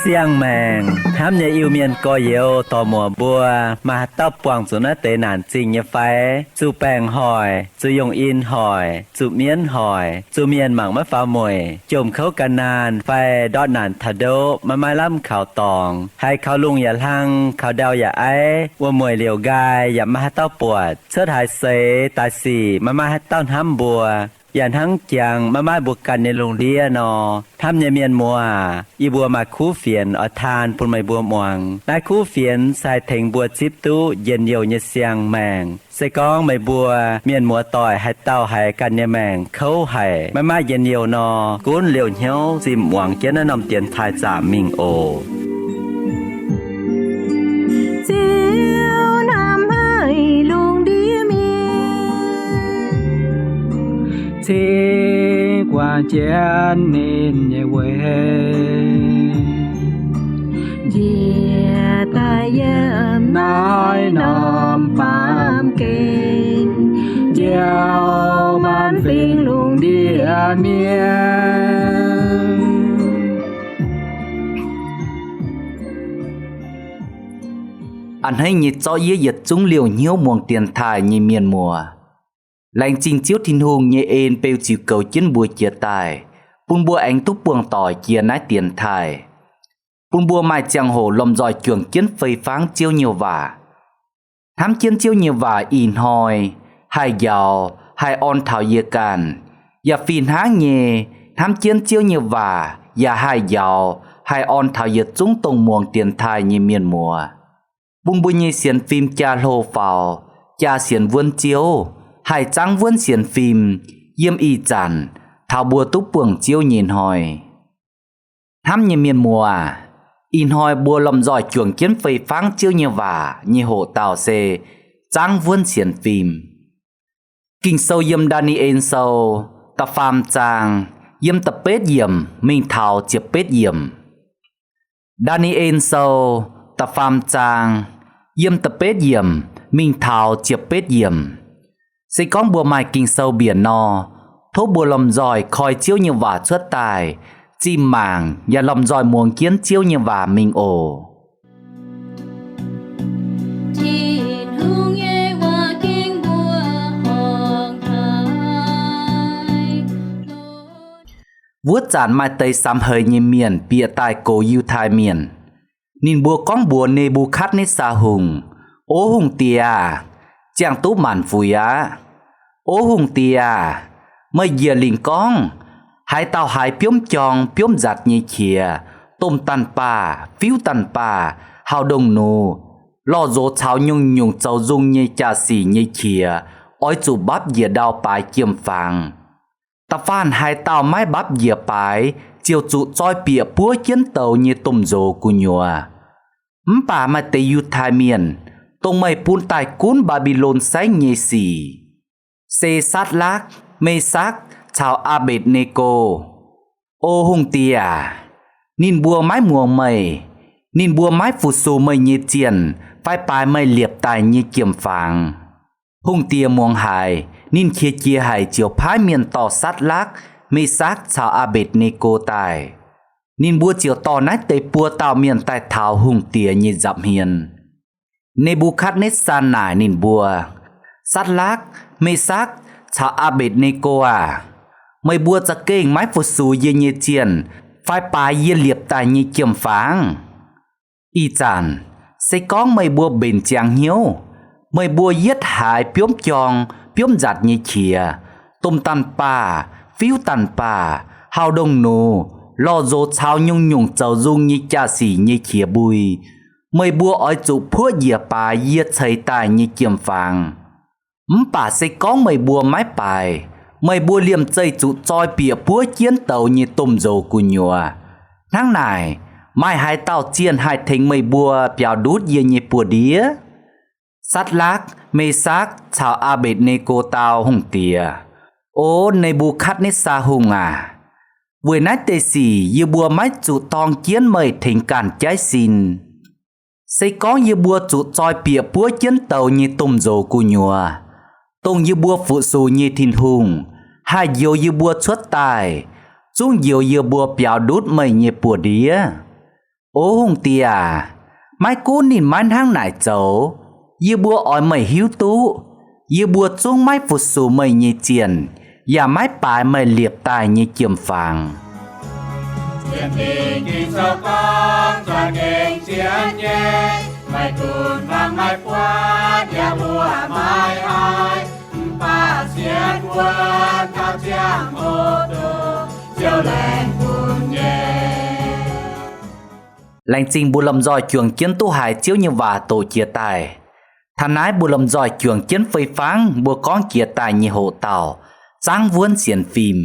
Siang-maengc hnamv nyei Iu-Mienh gorx-youz dorc-muoc mbuo, maaih haaix dauh buangh zuqc naaiv deix naanc zingh nyei fai? Zuqc baengc hoic, zuqc yungh in hoic, zuqc mienv hoic, zuqc mienh mangc maiv faaux mueic, jomc kouv gan naanh fai ndortv naanc taux ndoqv maiv maaih lamh kaux dorngx, haiz kaux lungh yaac hlang, kaux ndau yaac aiv, wuom-mueic liouc nqaai yaac maiv maaih haaix dauh buatc, cuotv haaix seix daaih sic maiv maaih haaix dauh hnamv mbuo, yaac hnangv jangx maiv maaih mbuo ganh nyei lungh ndiev nor, hnamv nyei mienh muoz aac, yie mbuo maaih kuv fienx oix taan bun meih mbuo muangx. Naaiv kuv fienx se haih tengx mbuo zipv duqv njien-youh nyei siang-maengc. Se gorngv meih mbuo mienh muoz-doic haaix dauh haiz ganh nyei maengc kouv haic, maiv maaih njien-youh nor, gunv liouh hnyouv zinh muangx jienv naaiv norm dienx taaih zaamc mingh oc. Ziouv hnamv haic lungh ndiev mienh, cingx guangc jienv ninh nyei weic, njiec daaih yiem naaiv norm baamh gen, njoux maanc fingx lungh ndiev mienh. A'hneiv nyei zorqv yie yietc zungv liouh hnyouv muangx dienx taaih nyei mienh muoz. Laengz zingh Ziouv Tin-Hungh nyei en beu ziux goux jienv mbuo jiex daaih, bun mbuo aengx duqv buangh doic jiex naaiv dienx taaih, bun mbuo maaih ziangh hoc lomh nzoih juangc jienv fei fangv Ziouv nyei waac. Hnamv jienv Ziouv nyei waac ih hnoi haih njaaux, haih orn taux yie ganh, yaac fih hnangv nyei, hnamv jienv Ziouv nyei waac yaac haih njaaux, haih orn taux yietc zungv dongh muangx dienx taaih nyei mienh muoz, bun mbuo nyei sienx fim jaa hlo faaux, jaa sienx wuonv Ziouv, haih zaangv wuonv sienx fim yiem ih zanc taux mbuo duqv buangh Ziouv nyei hnoi. Hnamv nyei mienh muoz, ih hnoi mbuo lomh nzoih juangc jienv fei fangv Ziouv nyei waac nyei hoqc dauh se zaangv wuonv sienx fim. Ging-Sou yiem Ndaa^ni^en Sou da'faam zaang, yiem da'betv yiemc mingh taux ziepc betv yiemc. Ndaa^ni^en Sou da'faam zaang, yiem da'betv yiemc mingh taux ziepc betv yiemc. Se gorngv mbuo maaih Ging-Sou mbienc nor, tov mbuo lomh nzoih koi Ziouv nyei waac cuotv daaih, zinh mangc yaac lomh nzoih muangx jienv Ziouv nyei waac mingh oc. Tin-Hungh nyei waac ging mbuo horngc haic. Wuov zanc maaih deix samx heix nyei mienh bieqc daaih gox Yiutai Mienh. Ninh mbuo gorngv mbuox Ne^mbu^katv^netv^saa Hungh, O hungh diex aah! Ziangh duqv maanc fuix aqv. O hungh diex aah! Meih njiec lingc gorngv, haaix dauh haiz biomv jorng biomv nzatc nyei qiex, domh daanh baah, fiuv daanh baah, hauh ndongh nux, lorh nzox caux nyungc-nyungc zoux nzung nyei jaa-sic nyei qiex, oix zuqc mbapv njiec ndau baaix jiem-fangx. Da'faanh haaix dauh maiv mbapv njiec baaix ziouc zuqc zoi bieqc buov jienv douz nyei domh nzox gu'nyuoz. Mv baac maaih deix Yiutai Mienh, dongh meih bun daaih gunv Mbaa^mbi^lon saengv nyei sic, se Satc^lakv, Me^sakc caux Aa^mbetc^ne^go. O hungh diex aac, ninh mbuo maiv muangx meih. Ninh mbuo maiv fu-sux meih nyei zienh fai baaix meih liepc daaih nyei jiem-fangx. Hungh diex muangx haiz, ninh qiex jiez haic ziouc paaiv mienh dorh Satc^lakv, Me^sakc caux Aa^mbetc^ne^go daaih. Ninh mbuo ziouc dorh naaiv deix buo dauh mienh daaih taux hungh diex nyei nza'hmien. Ne^mbu^katv^netv^saa naaic ninh mbuo, Satc^lakv, Me^sakc caux Aa^mbetc^ne^go aah! Meih mbuo za'gengh maiv fu-sux yie nyei zienh fai baaix yie liepc daaih nyei jiem-fangx? Ih zanc, se gorngv meih mbuo mbenc ziangx hnyouv, meih mbuo yietv haaix biomv jorng biomv nzatc nyei qiex, domh daanh baah, fiuv daanh baah, hauh ndongh nux, lorh nzox caux nyungc-nyungc zoux nzung nyei jaa-sic nyei qiex mbui, meih mbuo oix zuqc puoqv njiec baaix yie ceix daaih nyei jiem-fangx. Mv baac se gorngv meih mbuo maiv baaix, meih mbuo liemh zeih zuqc zoi bieqc buov jienv douz nyei domh nzox gu'nyuoz. Hnangv naaic, maaih haaix dauh zienh haih tengx meih mbuo biaux ndutv yie nyei buoz-ndiev? Satc^lakv, Me^sakc caux Aa^mbetc^ne^go dau, Hungh Diex, O Ne^mbu^katv^netv^saa Hungh aac, Weic naaiv deix sic yie mbuo maiv zuqc dorng jienv meih tengx ganh jaiv sin. Se gorngv yie mbuo zuqc zoi bieqc buov jienv douz nyei domh nzox gu'nyuoz, dongh yie mbuo fu-sux nyei Tin-Hungh, haih njoux yie mbuo cuotv daaih, zungv njoux yie mbuo biaux ndutv meih nyei buoz-ndiev. O hungh diex aac, maiv gunv ninh maiv hnangv naaic zoux, yie mbuo oix meih hiuv duqv, yie mbuo zungv maiv fu-sux meih nyei zienh, yaac maiv baaix meih liepc daaih nyei jiem-fangx. Sienx Fim Ging-Sou gorngv, zuangx gengh sienx nyei, meih dunx hmuangx maiv buatc, yaac mbuo maiv haih, mv baac sienx wuonv taux ziangh hoc dongh Ziouv laengz bun nyei. Laengz zingh mbuo lomh nzoih juangc jienv duqv haiz Ziouv nyei waac doqc jiex daaih. Taux naaiv mbuo lomh nzoih juangc jienv fei fangv mbuo gorngv jiex daaih nyei hoqc dauh, zaangv wuonv sienx fim.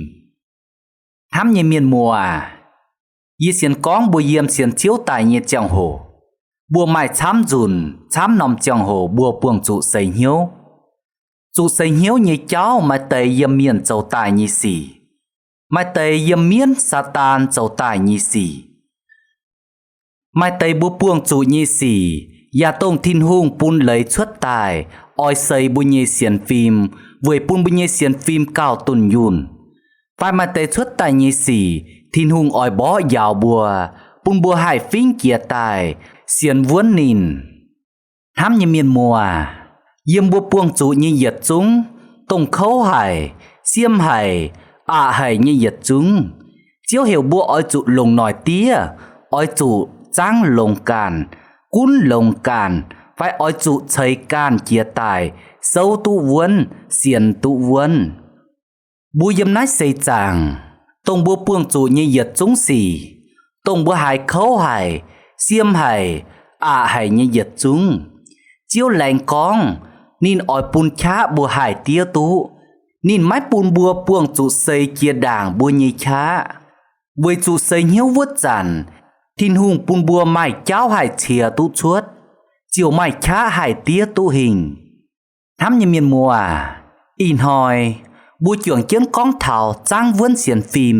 Hnamv nyei mienh muoz aac, yie sienx gorngv mbuo yiem sienx Ziouv daaih nyei ziangh hoc, mbuo maaih camv nzunc camv norm ziangh hoc mbuo buangh zuqc seix hnyouv. Zuqc seix hnyouv nyei jauv maaih deix yiem mienh zoux daaih nyei sic, maaih deix yiem mienv Saadaan zoux daaih nyei sic. Maaih deix mbuo buangh zuqc nyei sic, yaac dongh Tin-Hungh bun leiz cuotv daaih, oix seix mbuo nyei sienx fim, weic bun mbuo nyei sienx fim gauh dunh yunh. Fai maaih deix cuotv daaih nyei sic, Tin-Hungh oix mborqv njaaux mbuo, bun mbuo haih fingx jiex daaih, sienx wuonv ninh. Hnamv nyei mienh muoz, yiem mbuo buangh zuqc nyei yietc zungv, dongh kouv haic, siem haic, aqc haic nyei yietc zungv, Ziouv heuc mbuo oix zuqc longc noic diev, oix zuqc zaangv longx ganh, gunv longx ganh, fai oix zuqc ceix ganh jiex daaih, souv duqv wuonv, sienx duqv wuonv. Mbuo yiem naaiv seix zaangc, dongh mbuo buangh zuqc nyei yietc zungv sic, dongh mbuo haiz kouv haic, siem haic, aqc haic nyei yietc zungv, Ziouv laengz gorngv ninh oix bun qaqv mbuo haih diev duqv. Ninh maiv bun mbuo buangh zuqc seix jiex ndaangc mbuo nyei qaqv. Weic zuqc seix hnyouv wuov zanc, Tin-Hungh bun mbuo maaih jauv haih ciex duqv cuotv, ziouc maaih qaqv haih diev duqv hingh. Hnamv nyei mienh muoz aac, ih hnoi mbuo juangc jienv gorngv taux zaangv wuonv sienx fim.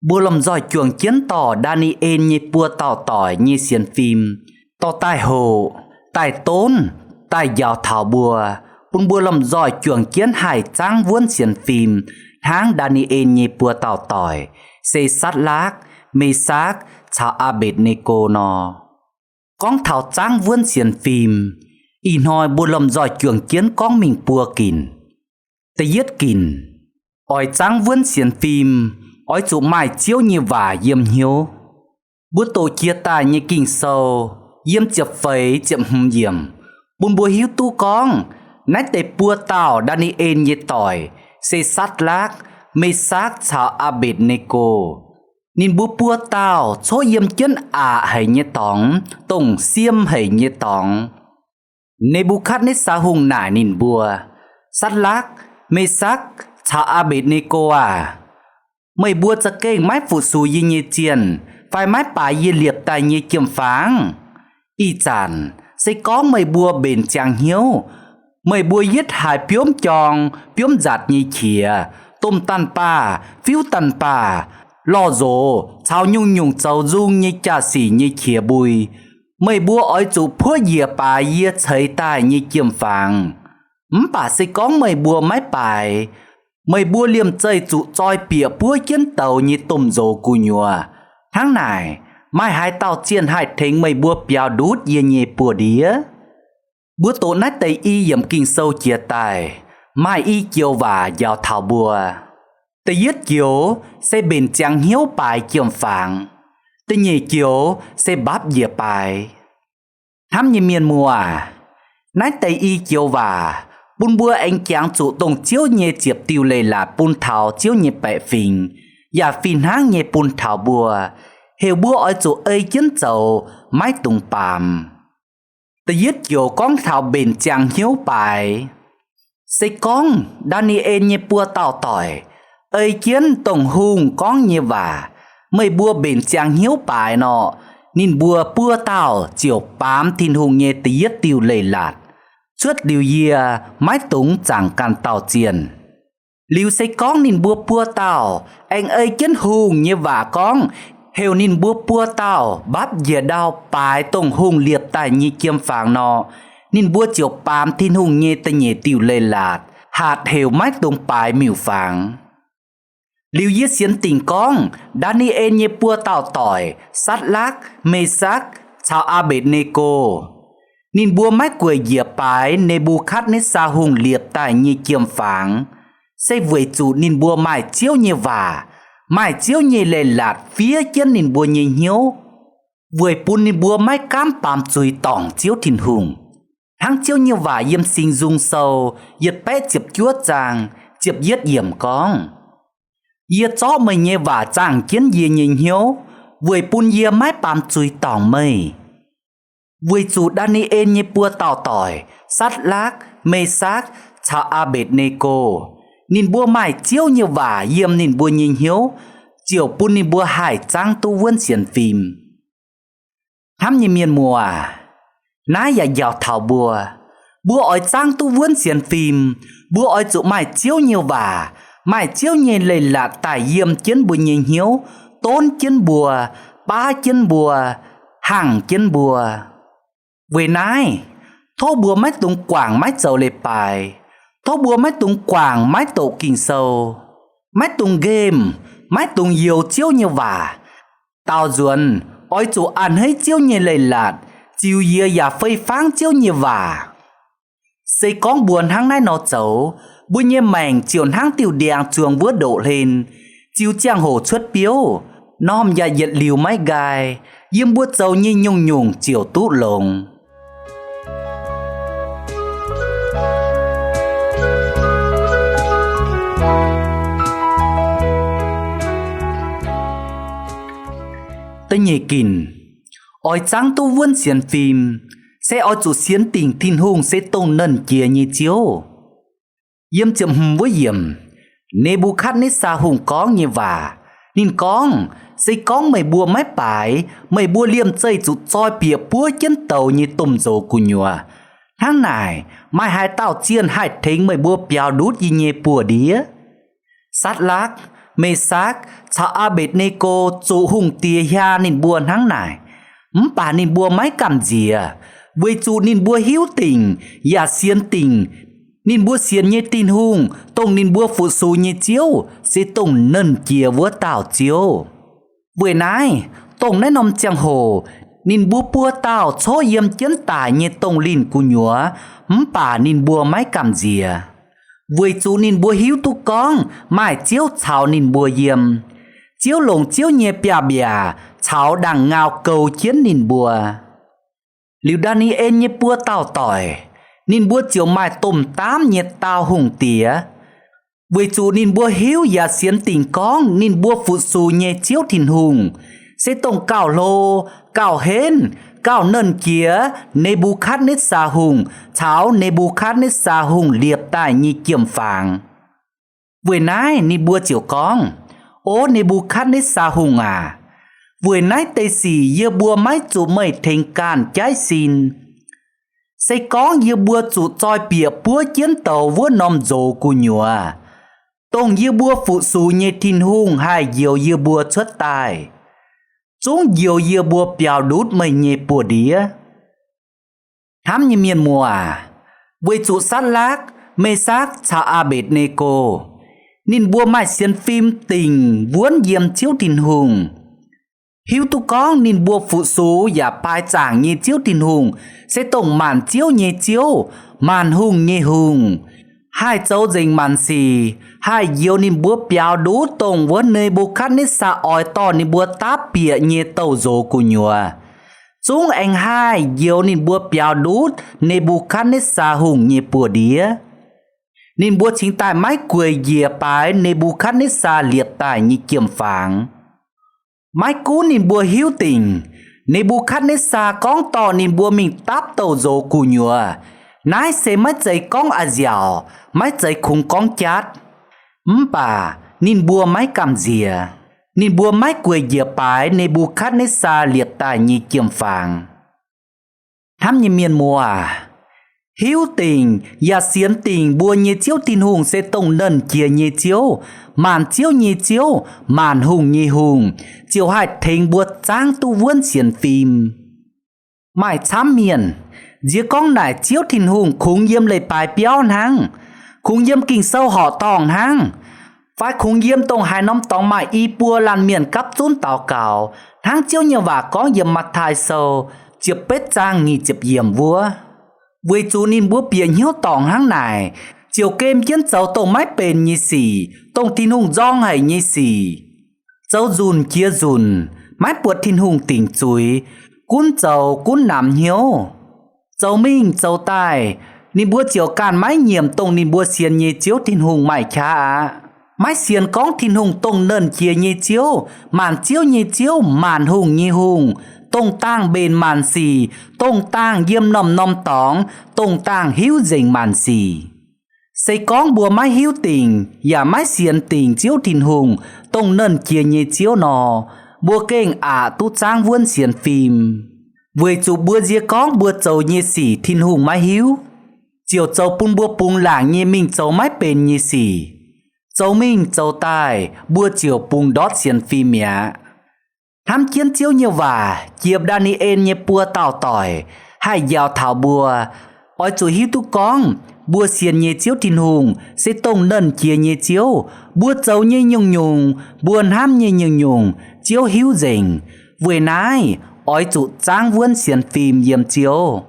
Mbuo lomh nzoih juangc jienv dorh Ndaa^ni^en nyei buo dauh doic nyei sienx fim dorh daaih hoqc, daaih donv, daaih njaaux taux mbuo, bun mbuo lomh nzoih juangc jienv haih zaangv wuonv sienx fim hnangv Ndaa^ni^en nyei buo dauh doic, se Satc^lakv, Mesaakv caux Aa^mbetc^ne^go nor. Gorngv taux zaangv wuonv sienx fim, ih hnoi mbuo lomh nzoih juangc jienv gorngv mingh buo ginc. Da'yietv ginc, oix zaangv wuonv sienx fim, oix zuqc maaih Ziouv nyei waac yiem hnyouv. Mbuo doqc jiex daaih nyei Ging-Sou yiem ziepc feix ziepc hmz yiemc bun mbuo hiuv duqv gorngv naaiv deix buo dauh Ndaa^ni^en nyei doic se Satc^lakv, Mesaakv caux Aa^mbetc^ne^go. Ninh mbuo buo dauh coqv yiem jienv aqc haic nyei dorngx, dongh siem haic nyei dorngx. Ne^mbu^katv^netv^saa Hungh naaic ninh mbuo, Satc^lakv, Mesaakv caux Aa^mbetc^ne^go aah! Meih mbuo za'gengh maiv fu-sux yie nyei zienh fai maiv baaix yie liepc daaih nyei jiem-fangx? Ih zanc se gorngv meih mbuo mbenc ziangx hnyouv, meih mbuo yietv haiz biomv jorng biomv nzatc nyei qiex, domh daanh baah, fiuv daanh baah, lorh nzox caux nyungc-nyungc zoux nzung nyei jaa-sic nyei qiex mbui, meih mbuo oix zuqc puoqv njiec baaix yie ceix daaih nyei jiem-fangx. Mv baac se gorngv meih mbuo maiv baaix, meih mbuo liemh zeih zuqc zoi bieqc buov jienv douz nyei domh nzox gu'nyuoz. Hnangv naaic, maaih haaix dauh zienh haih tengx meih mbuo biaux ndutv yie nyei buoz-ndiev? Mbuo doqc naaiv deix i yiemc Ging-Sou jiex daaih, maaih i joux waac njaaux taux mbuo. Da'yietv joux se mbenc ziangx hnyouv baaix jiem-fangx. Da'nyeic joux se mbapv njiec baaix. Hnamv nyei mienh muoz aac, naaiv deix i joux waac bun mbuo aengx jangx zuqc dongh Ziouv nyei ziepc diuh leiz-latc bun taux Ziouv nyei baeqc fingx, yaac fih hnangv nyei bun taux mbuo, heuc mbuo oix zuqc ei jienv zoux, maiv dungx baamz. Da'yietv joux gorngv taux mbenc ziangx hnyouv baaix. Se gorngv Ndaa^ni^en nyei buo dauh doic ei jienv dongh hungh gorngv nyei waac, meih mbuo mbenc ziangx hnyouv baaix nor, ninh mbuo buo dauh ziouc baamz Tin-Hungh nyei da'yietv diuh leiz-latc, cuotv liuz yie maiv dungx zaangc ganh dauh zienh. Liuz se gorngv ninh mbuo buo dauh aengx ei jienv hungh nyei waac gorngv heuc ninh mbuo buo dauh mbapv njiec ndau baaix dongh hungh liepc daaih nyei jiem-fangx nor, ninh mbuo ziouc baamz Tin-Hungh nyei da'nyeic diuh leiz-latc, hatc heuc maiv dungx baaix miuc-fangx. Liuz yie sienx dingc gorngv Ndaa^ni^en nyei buo dauh doic, Satc^lakv, Mejsakv caux Aa^mbetc^ne^go, ninh mbuo maiv gueic njiec baaix Ne^mbu^katv^netv^saa Hungh liepc daaih nyei jiem-fangx, se weic zuqc ninh mbuo maaih Ziouv nyei waac, maaih Ziouv nyei leiz-latc fiev jienv ninh mbuo nyei hnyouv, weic bun ninh mbuo maiv gaamv baamz zuiz dorngc Ziouv Tin-Hungh. Hnangv Ziouv nyei waac yiem Singx Nzung Sou yietc baeqv ziepc juov zaang ziepc yietv yiemc gorngv, Yie zorqv meih nyei waac zaangh jienv yie nyei hnyouv, weic bun yie maiv baamz zuiz dorngc meih. Weic zuqc Ndaa^ni^en nyei buo dauh doic, Satc^lakv, Mejsakv caux Aa^mbetc^ne^go, ninh mbuo maaih Ziouv nyei waac yiem ninh mbuo nyei hnyouv, ziouc bun ninh mbuo haih zaangv duqv wuonv sienx fim. Hnamv nyei mienh muoz, naaiv yaac njaaux taux mbuo, mbuo oix zaangv duqv wuonv sienx fim, mbuo oix zuqc maaih Ziouv nyei waac, maaih Ziouv nyei leiz-latc daaih yiem jienv mbuo nyei hnyouv, donv jienv mbuo, baav jienv mbuo, hangh jienv mbuo. Weic naaiv, tov mbuo maiv dungx guangc maiv zoux leiz-baaix. Tov mbuo maiv dungx guangc maiv doqc Ging-Sou. Maiv dungx nqemh, maiv dungx youx Ziouv nyei waac. Daaux nzuonx, oix zuqc a'hneiv Ziouv nyei leiz-latc, ziux yie yaac fei fangv Ziouv nyei waac. Se gorngv mbuo hnangv naaiv nor zoux, mbuo nyei maengc ziouc hnangv diuh ndiangx zuangx wuov ndoqv hlen, ziux ziangh hoc cuotv biouv, m'normh yaac yietc liuz maiv nqaai, yiem mbuo zoux nyei nyungc-nyungc ziouc duqv longx. Da'nyeic ginc, oix zaangv duqv wuonv sienx fim, se oix zuqc sienx dingc Tin-Hungh se dongh Nernh Jiex nyei Ziouv. Yiem ziepc hmz wuov yiemc, Ne^mbu^katv^netv^saa Hungh gorngv nyei waac, ninh gorngv, Se gorngv meih mbuo maiv baaix, meih mbuo liemh zeih zuqc zoi bieqc buov jienv douz nyei domh nzox gu'nyuoz. Hnangv naaic, maaih haaix dauh zienh haih tengx meih mbuo biaux ndutv yie nyei buoz-ndiev? Satc^lakv, Mejsakv caux Aa^mbetc^ne^go zuqc hungh diex hiaa ninh mbuo hnangv naaic, mv baac ninh mbuo maiv gamh nziex, weic zuqc ninh mbuo hiuv dingc yaac sienx dingc ninh mbuo sienx nyei Tin-Hungh, dongh ninh mbuo fu-sux nyei Ziouv, se dongh Nernh Jiex wuov dauh Ziouv. Weic naaiv, dongh naaiv norm ziangh hoc ninh mbuo buo dauh coqv yiem jienv daic nyei dongh linh gu'nyuoz, mv baac ninh mbuo maiv gamh nziex, weic zuqc ninh mbuo hiuv duqv gorngv maaih Ziouv caux ninh mbuo yiem. Ziouv longc Ziouv nyei biaav-mbiaac caux ndaangc ngau goux jienv ninh mbuo. Liuz Ndaa^ni^en nyei buo dauh doic, ninh mbuo ziouc maaih domh daamv nyei daauh hungh diex, weic zuqc ninh mbuo hiuv yaac sienx dingc gorngv ninh mbuo fu-sux nyei Ziouv Tin-Hungh se dongh gauh hlo, gauh henv, gauh nernh jiex Ne^mbu^katv^netv^saa Hungh caux Ne^mbu^katv^netv^saa Hungh liepc daaih nyei jiem-fangx. Weic naaiv ninh mbuo ziouc gorngv, O Ne^mbu^katv^netv^saa Hungh aac, weic naaiv deix sic yie mbuo maiv zuqc meih tengx ganh jaiv sin. Se gorngv yie mbuo zuqc zoi bieqc buov jienv douz wuov norm nzox gu'nyuoz, dongh yie mbuo fu-sux nyei Tin-Hungh haih njoux yie mbuo cuotv daaih, zungv njoux yie mbuo biaux ndutv meih nyei buoz-ndiev. Hnamv nyei mienh muoz aac, weic zuqc Satc^lakv, Mesakv caux Aa^mbetc^ne^go ninh mbuo maaih sienx fim dingc wuonv yiem Ziouv Tin-Hungh, hiuv duqv gorngv ninh mbuo fu-sux yaac baaix zaangc nyei Ziouv Tin-Hungh se dongh maanc ziouv nyei Ziouv, maanc hungh nyei Hungh, haih zoux nzengc maanc sic, haih njoux ninh mbuo biaux ndutv dongh wuov Ne^mbu^katv^netv^saa oix dorh ninh mbuo dapv bieqc nyei douz-nzox gu'nyuoz, zungv aengx haih njoux ninh mbuo biaux ndutv Ne^mbu^katv^netv^saa Hungh nyei buoz-ndiev. Ninh mbuo cingx daaih maiv gueic njiec baaix Ne^mbu^katv^netv^saa liepc daaih nyei jiem-fangx. Maiv gunv ninh mbuo hiuv dingc Ne^mbu^katv^netv^saa gorngv dorh ninh mbuo mingh dapv douz-nzox gu'nyuoz, naaiv se maiv zeiz gorngv a'nziaauc, maiv zeiz kungx gorngv jatv. Mv baac ninh mbuo maiv gamh nziex. Ninh mbuo maiv gueic njiec baaix Ne^mbu^katv^netv^saa liepc daaih nyei jiem-fangx. Hnamv nyei mienh muoz aac, Hiuv dingc yaac sienx dingc mbuo nyei Ziouv Tin-Hungh se dongh Nernh Jiex nyei Ziouv, maanc ziouv nyei Ziouv, maanc hungh nyei Hungh, ziouc haih tengx mbuo zaangv duqv wuonv sienx fim. Maaih camv mienh nziex gorngv naaic Ziouv Tin-Hungh kungx yiem leiz-baaix biauv hnangv, kungx yiem Ging-Sou horqc dorngh hnangv, fai kungx yiem dongh haaix norm dorngx maaih i buo laanh mienh gapv zunv daux gaux, hnangv Ziouv nyei waac gorngv yiem Matv^taai Sou ziepc betv zaang nyic ziepc yiemc wuov. Weic zuqc ninh mbuo bieqc hnyouv dorngc hnangv naaic, ziouc gem jienv zoux dongh maiv benx nyei sic, dongh Tin-Hungh nzorng haic nyei sic, zoux nzunc jiex nzunc, maiv buatc Tin-Hungh dingc zuiz, gunv zoux gunv namx hnyouv, zoux mingh zoux daaih. Ninh mbuo ziouc ganh maiv nyiemc dongh ninh mbuo sienx nyei Ziouv Tin-Hungh maaih qaqv aqv. Maiv sienx gorngv Tin-Hungh dongh Nernh Jiex nyei Ziouv, maanc ziouv nyei Ziouv, maanc hungh nyei Hungh, dongh dangh mbenc maanc sic, dongh dangh yiem norm-norm dorngx, dongh dangh hiuv nzengc maanc sic. Se gorngv mbuo maiv hiuv dingc yaac maiv sienx dingc Ziouv Tin-Hungh, dongh Nernh Jiex nyei Ziouv nor, mbuo gengh aqc duqv zaangv wuonv sienx fim, weic zuqc mbuo nziex gorngv mbuo zoux nyei sic Tin-Hungh maiv hiuv, ziouc zoux bun mbuo bungx laangc nyei mingh zoux maiv benx nyei sic. Zoux mingh zoux daaih mbuo ziouc bungx ndortv sienx fim mi'aqv. Hnamv jienv Ziouv nyei waac jiex Ndaa^ni^en nyei buo daauh doic haih njaaux taux mbuo, oix zuqc hiuv duqv gorngv mbuo sienx nyei Ziouv Tin-Hungh se dongh Nernh Jiex nyei Ziouv. Mbuo zoux nyei nyungc-nyungc, mbuo hnamv nyei nyungc-nyungc, Ziouv hiuv nzengc. Weic naaiv, oix zuqc zaangv wuonv sienx fim yiem Ziouv.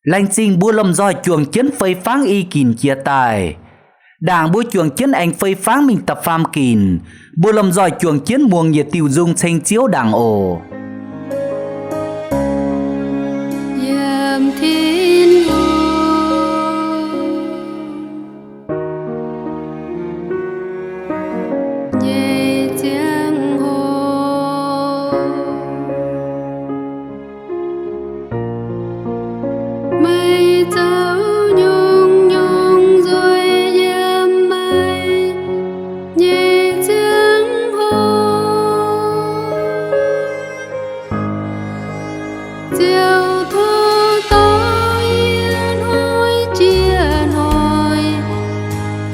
Laengz zingh mbuo lomh nzoih juangc jienv fei fangv i ginc jiex daaih. Ndaangc mbuo juangc jienv aengx fei fangv mingh da'faam ginc, mbuo lomh nzoih juangc jienv muangx yietc diuh nzung ceng Ziouv ndaangc oc. Yiem Tin-Hungh nyei ziangh hoc, meih zoux nyungc-nyungc nzueic yiem meih nyei ziangh hoc. Ziouc tov dorh yie hnoi jiex hnoi,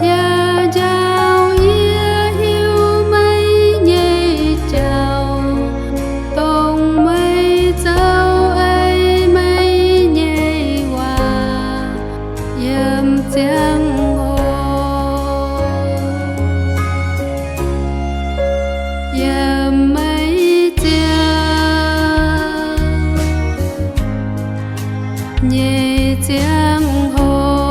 yaac njaaux yie hiuv meih nyei jauv, dongh meih zoux ei meih nyei waac yiem ziangh hoc, yiem meih ziangh nyei ziangh hoc.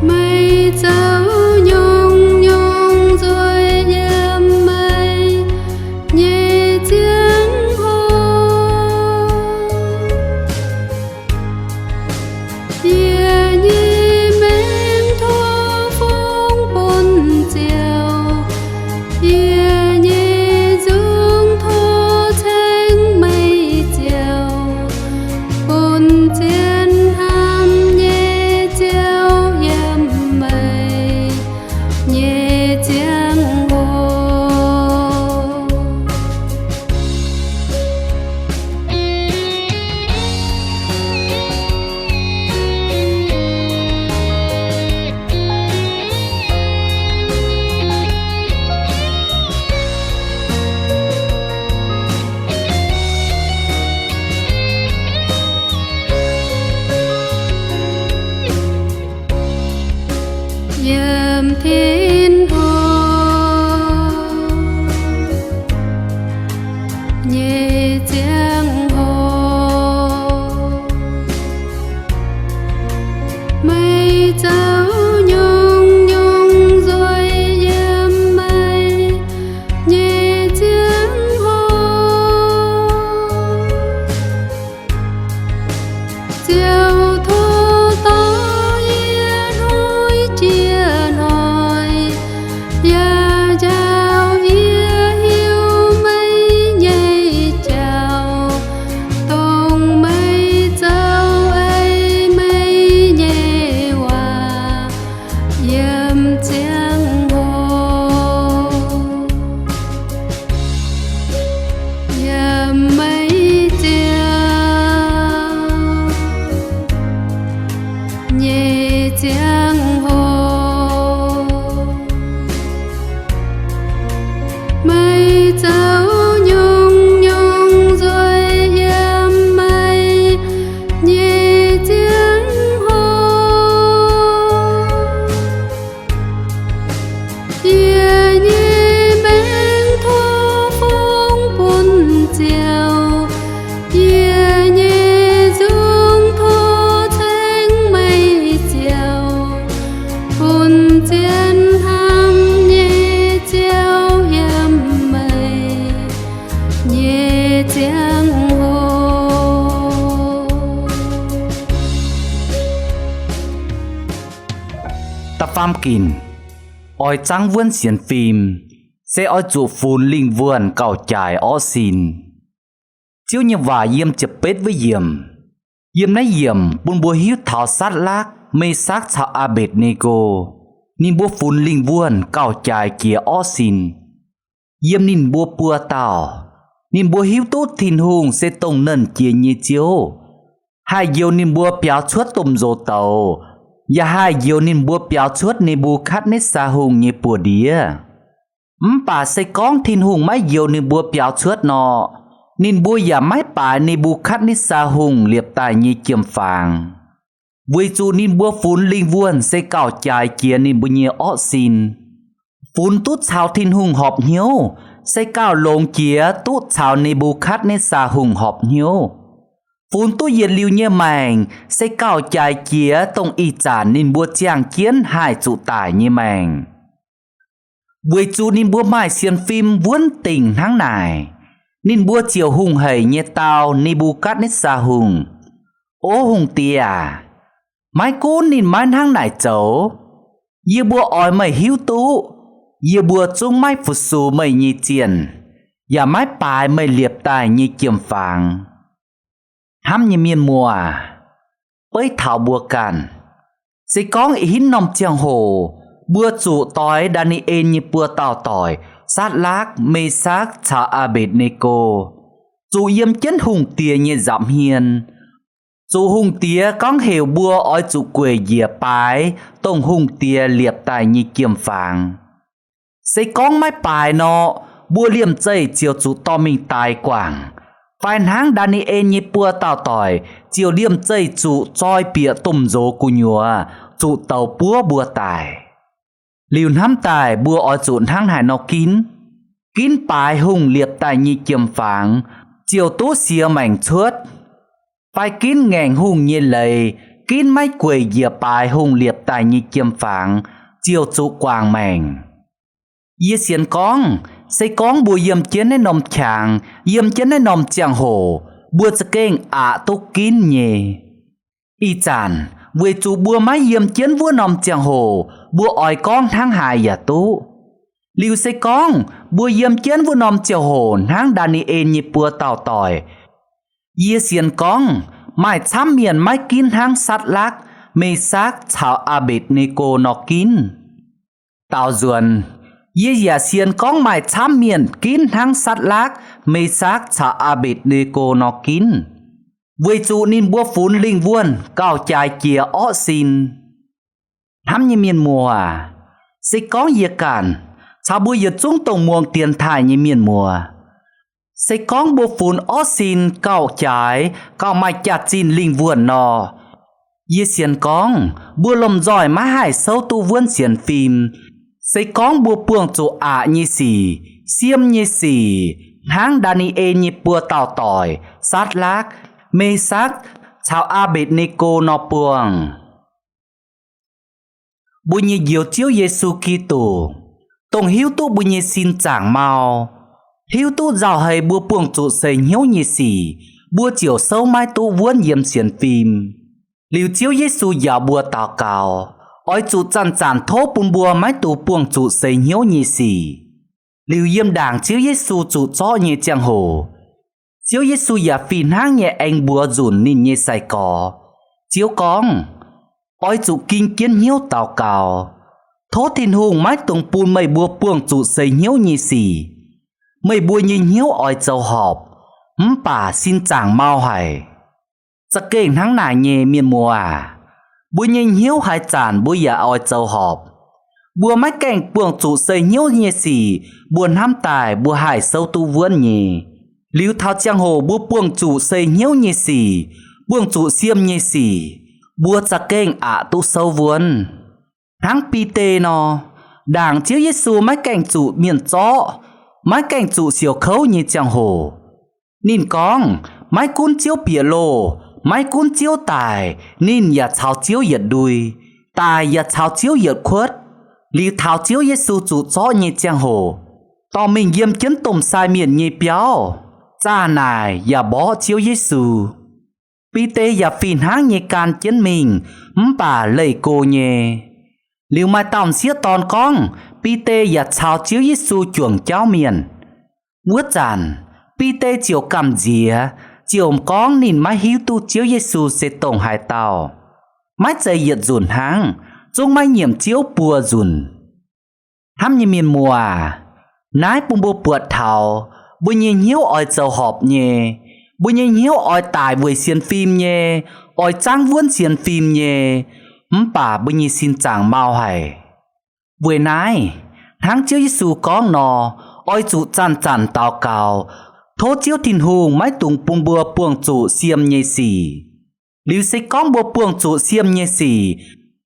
Meih zoux nyungc-nyungc nzueic yiem meih nyei ziangh hoc. Yie nyei maengc tov fungx bun Ziouv, yie nyei nzung tov ceng meih Ziouv, bun zien hnamv nyei Ziouv yiem meih nyei ziangh hoc. Yiem Tin-Hungh nyei ziangh hoc, meih zoux nyungc-nyungc nzueic yiem meih nyei ziangh hoc. Ziouv tov dorh yie hnoi jiex hnoi, yaac njaaux yie hiuv meih nyei Ginc, oix zangv wuonv sienx fim, se oix zuqc funx lingh wuonh gauh jaaix orqv sin. Ziouv nyei waac yiem ziepc betv wuov yiemc. Yiem naaiv yiemc bun mbuo hiuv taux Satc^lakv, Mesakv caux Aa^mbetc^ne^go. Ninh mbuo funx lingh wuonh gauh jaaix jiex orqv sin. Yiem ninh mbuo buo dauh, ninh mbuo hiuv duqv Tin-Hungh se dongh Nernh Jiex nyei Ziouv, haih njoux ninh mbuo biaux cuotv domh nzox douz, yaac haih njoux ninh mbuo biaux cuotv Ne^mbu^katv^netv^saa Hungh nyei buoz-ndiev. Mv baac se gorngv Tin-Hungh maiv njoux ninh mbuo biaux cuotv nor, ninh mbuo yaac maiv baaix Ne^mbu^katv^netv^saa Hungh liepc daaih nyei jiem-fangx. Weic zuqc ninh mbuo funx lingh wuonh se gauh jaaix jiex ninh mbuo nyei orqv sin. Funx duqv caux Tin-Hungh horpc hnyouv se gauh longx jiex duqv caux Ne^mbu^katv^netv^saa Hungh horpc hnyouv. Funx duqv yietc liuz nyei maengc se gauh jaaix jiex dongh ih zanc ninh mbuo ziangh jienv haih zuqc daic nyei maengc. Weic zuqc ninh mbuo maaih sienx fim wuonv dingc hnangv naaic, ninh mbuo ziouc hungh haic nyei dau Ne^mbu^katv^netv^saa Hungh, O hungh diex aac, maiv gunv ninh maiv hnangv naaic zoux, yie mbuo oix meih hiuv duqv yie mbuo zungv maiv fu-sux meih nyei zienh, yaac maiv baaix meih liepc daaih nyei jiem-fangx. Hnamv nyei mienh muoz, beiv taux mbuo ganh, se gorngv ih hnoi norm ziangh hoc mbuo zuqc doix Ndaa^ni^en nyei buo dauh doic, Satc^lakv, Mesakv caux Aa^mbetc^ne^go, zuqc yiem jienv hungh diex nyei nzapc hmien, zuqc hungh diex gorngv heuc mbuo oix zuqc gueic njiec baaix dongh hungh diex liepc daaih nyei jiem-fangx. Se gorngv maiv baaix nor, mbuo liemh zeih ziouc zuqc dorh mingh daix guangc, fai hnangv Ndaa^ni^en nyei buo dauh doic ziouc liemh zeih zuqc zoi bieqc domh nzox gu'nyuoz zuqc douz buov mbuo daic. Liuz hnamv daaih mbuo oix zuqc hnangv haaix nor ginv? Ginv baaix hungh liepc daaih nyei jiem-fangx ziouc duqv siex maengc cuotv, fai ginv ngaengc hungh nyei leiz, ginv maiv gueic njiec baaix hungh liepc daaih nyei jiem-fangx ziouc zuqc guangc maengc? Yie sienx gorngv, se gorngv mbuo yiem jienv naaiv norm qangx, yiem jienv naaiv norm ziangh hoc, mbuo za'gengh aqc duqv ginv nyei. Ih zanc weic zuqc mbuo maiv yiem jienv wuov norm ziangh hoc, mbuo oix gorngv hnangv haaix yaac duqv. Liuz se gorngv mbuo yiem jienv wuov norm ziangh hoc hnangv Ndaa^ni^en nyei buo dauh doic, yie sienx gorngv maaih camv mienh maiv ginv hnangv Satc^lakv, Mesakv caux Aa^mbetc^ne^go nor ginv. Daaux nzuonx, yie yaac sienx gorngv maaih camv mienh ginv hnangv Satc^lakv, Mesakv caux Aa^mbetc^ne^go nor ginv, weic zuqc ninh mbuo funx lingh wuonh gauh jaaix jiex orqv sin. Hnamv nyei mienh muoz, se gorngv yie ganh caux mbuo yietc zungv dongh muangx dienx taaih nyei mienh muoz, se gorngv mbuo funx orqv sin gauh jaaix, gauh maaih jaax-zinh lingh wuonh nor, yie sienx gorngv mbuo lomh nzoih maiv haih souv duqv wuonv sienx fim. Se gorngv mbuo buangh zuqc aqc nyei sic, siem nyei sic, hnangv Ndaa^ni^en nyei buo dauh doic, Satc^lakv, Mesakv caux Aa^mbetc^ne^go nor buangh. Mbuo nyei Njoux Ziouv Yesu Giduc, dongh hiuv duqv mbuo nyei sin zaangc mau, hiuv duqv nzauh heix mbuo buangh zuqc seix hnyouv nyei sic, mbuo ziouc souv maiv duqv wuonv yiem sienx fim. Liuz Ziouv Yesu njaaux mbuo daux gaux, oix zuqc zanc-zanc tov bun mbuo maiv dungx buangh zuqc seix hnyouv nyei sic. Liuz yiem ndaangc Ziouv Yesu zuqc zorqv nyei ziangh hoc, Ziouv Yesu yaac fih hnangv nyei aengx mbuox nzunc ninh nyei sai-gorx. Ziouv gorngv, oix zuqc ging jienv hnyouv daux gaux, tov Tin-Hungh maiv dungx bun meih mbuo buangh zuqc seix hnyouv nyei sic. Meih mbuo nyei hnyouv oix zoux horpc, mv baac sin zaangc mau haic. Za'gengh hnangv naaic nyei, mienh muoz aac, mbuo nyei hnyouv haaix zanc mbuo yaac oix zoux horpc. Mbuo maiv gaengh buangh zuqc seix hnyouv nyei sic, mbuo hnamv daaih mbuo haih souv duqv wuonv nyei. Liuz taux ziangh hoc mbuo buangh zuqc seix hnyouv nyei sic, buangh zuqc siem nyei sic, mbuo za'gengh aqc duqv souv wuonv. Hnangv Bide nor, ndaangc Ziouv Yesu maiv gaengh zuqc mienh zorqv, maiv gaengh zuqc siouc kouv nyei ziangh hoc, ninh gorngv, maiv gunv Ziouv bieqc loh, maiv gunv Ziouv daic, ninh yaac caux Ziouv yietc ndui, daic yaac caux Ziouv yietc kuotv. Liuz taux Ziouv Yesu zuqc zorqv nyei ziangh hoc, dorh mingh yiem jienv domh sai mienh nyei biauv, zaah naaic yaac mborqv Ziouv Yesu. Bide yaac fih hnangv nyei gan jienv mingh, mv baac leih go nyei. Liuz maaih dauh m'sieqv dorn gorngv Bide yaac caux Ziouv Yesu juangc jauv mienh. Wuov zanc, Bide ziouc gamh nziex, ziouc gorngv ninh maiv hiuv duqv Ziouv Yesu se dongh haaix dauh, maiv zeiz yietc nzunc hnangv, zungv maiv nyiemc Ziouv buo nzunc. Hnamv nyei mienh muoz, naaiv bun mbuo buatc taux mbuo nyei hnyouv oix zoux horpc nyei. Mbuo nyei hnyouv oix daic weic sienx fim nyei, oix zaangv wuonv sienx fim nyei, mv baac mbuo nyei sin zaangc mau haic. Weic naaiv, hnangv Ziouv Yesu gorngv nor, oix zuqc zanc-zanc daux gaux, tov Ziouv Tin-Hungh maiv dungx bun mbuo buangh zuqc siem nyei sic. Liuz se gorngv mbuo buangh zuqc siem nyei sic,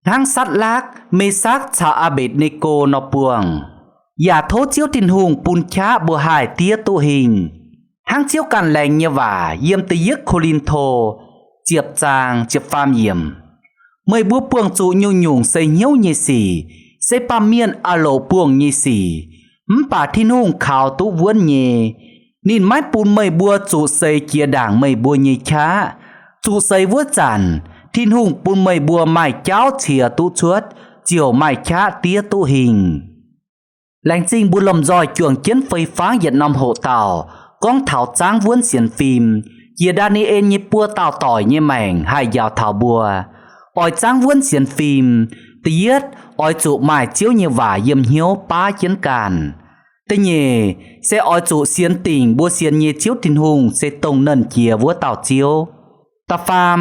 hnangv Satc^lakv, Me^sakc caux Aa^mbetc^ne^go nor buangh, yaac tov Ziouv Tin-Hungh bun qaqv mbuo haih diev duqv hingh. Hnangv Ziouv ganh laengz nyei waac yiem Da'yietv Ko^lin^to ziepc zaang ziepc faam yiemc, meih mbuo buangh zuqc nyungc-nyungc seix hnyouv nyei sic, se baamh mienh aah loc buangh nyei sic, mv baac Tin-Hungh kaux duqv wuonv nyei. Ninh maiv bun meih mbuo zuqc seix jiex ndaangc meih mbuo nyei qaqv. Zuqc seix wuov zanc, Tin-Hungh bun meih mbuo maaih jauv ciex duqv cuotv, ziouc maaih qaqv diev duqv hingh. Laengz zingh mbuo lomh nzoih juangc jienv fei fangv yietc norm hoqc dauh gorngv taux zaangv wuonv sienx fim, jiex Ndaa^ni^en nyei buo dauh doic nyei maengc haih njaaux taux mbuo. Oix zaangv wuonv sienx fim, da'yietv oix zuqc maaih Ziouv nyei waac yiem hnyouv baav jienv ganh. Da'nyeic se oix zuqc sienx dingc mbuo sienx nyei Ziouv Tin-Hungh se dongh Nernh Jiex wuov dauh Ziouv. Da'faam,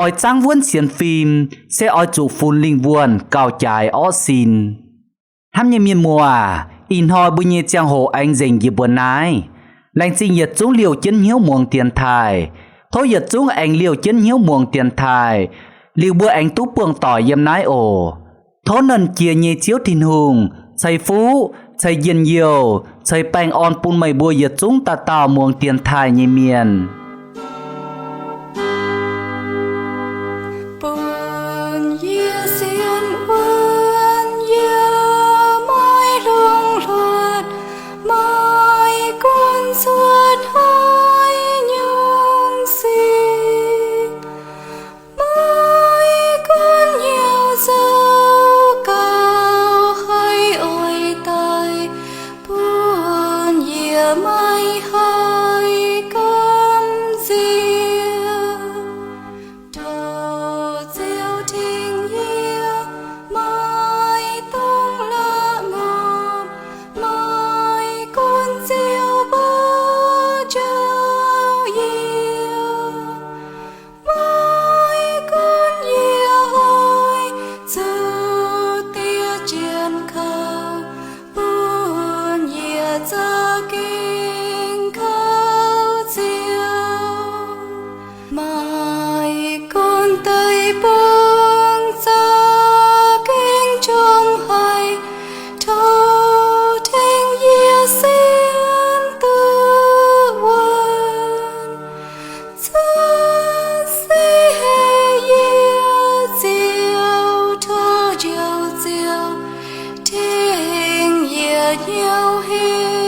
oix zaangv wuonv sienx fim se oix zuqc funx lingh wuonh gauh jaaix orqv sin. Hnamv nyei mienh muoz aac, ih hnoi mbuo nyei ziangh hoc aengx nzengc njiec mbuo naaiv. Laengz zingh yietc zungv liouh jienv hnyouv muangx dienx taaih. Tov yietc zungv aengx liouh jienv hnyouv muangx dienx taaih, liuz mbuo aengx duqv buangh doic yiem naaiv oc. Tov Nernh Jiex nyei Ziouv Tin-Hungh ceix fuqv, ceix njien-youh, ceix baengh orn bun meih mbuo yietc zungv dauh dauh muangx dienx taaih nyei mienh. Bun yie sienx wuonv yie maiv longx hluotv, maiv gunv cuotv haaix nyungc sic, maiv gunv hnyouv zoux gauh haih oix daaih, bun yie maiv haih gamh nziex. Tov Ziouv tengx yie, maiv dungx la'maah, maiv gunv Ziouv mbuo njoux yie, maiv gunv yie oix zuqc diev jienv kouv, bun yie za'gengh kouv Ziouv. Maiv gunv deic-bung za'gengh njongc haic, tov tengx yie sienx duqv wuonv. Cuotv seix haic yie Ziouv, tov Njoux Ziouv tengx yie hnyouv hec.